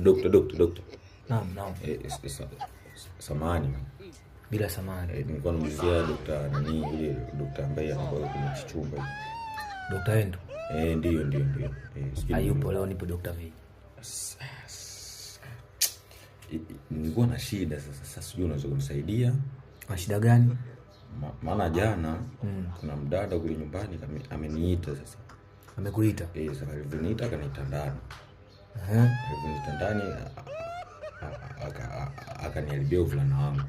Dokta, dokta, dokta. Naam, naam. Samahani. Bila samahani. Nilikuwa namuulizia dokta nani yule dokta ambaye anakuwa kwenye kichumba. Dokta Endo. Ndio, ndio, ndio. Sijui Hayupo leo, nipo Dokta V. Nilikuwa na shida sasa. Sasa sijui unaweza kunisaidia. Una shida gani? Maana jana kuna mdada kule nyumbani ameniita sasa. Amekuita? Sasa alivyoniita akaniita ndani. Alivyoniita ndani akaniharibia uvulana wangu.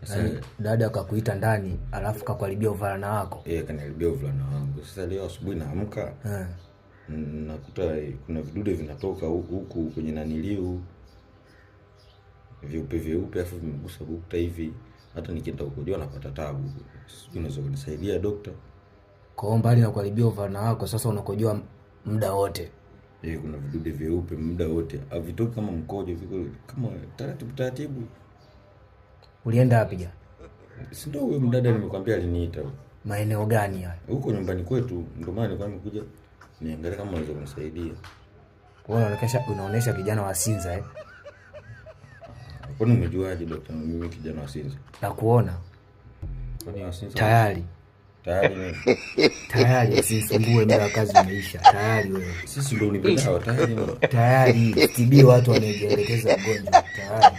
Sasa Yaani, dada akakuita ndani alafu kakuharibia uvulana wako? Akaniharibia uvulana wangu. Sasa leo asubuhi naamka, nakuta kuna vidude vinatoka huku kwenye naniliu vyeupe vyeupe, alafu vimegusa bukta hivi. Hata nikienda kukojoa napata tabu. Sijui unaweza kunisaidia dokta? Kwa hiyo mbali na kuharibia uvulana wako, sasa unakojoa muda wote? Kuna vidude vyeupe muda wote. Havitoki kama mkojo, viko kama taratibu taratibu. Ulienda wapi jana? Si ndio huyo mdada nimekwambia aliniita. Maeneo gani hayo? Huko nyumbani kwetu, ndio maana nilikuwa nimekuja niangalie kama unaweza kunisaidia. Wewe unaonesha kijana wa Sinza? Kwani umejuaje dokta mimi kijana wa Sinza? Nakuona. Kwani wa Sinza? Tayari. Tayari mimi. Tayari, usisumbue, muda wa kazi umeisha. Tayari wewe. Sisi ndio unipe dawa tayari mimi. Tayari, tibii watu wanaojielekeza mgonjwa. Tayari.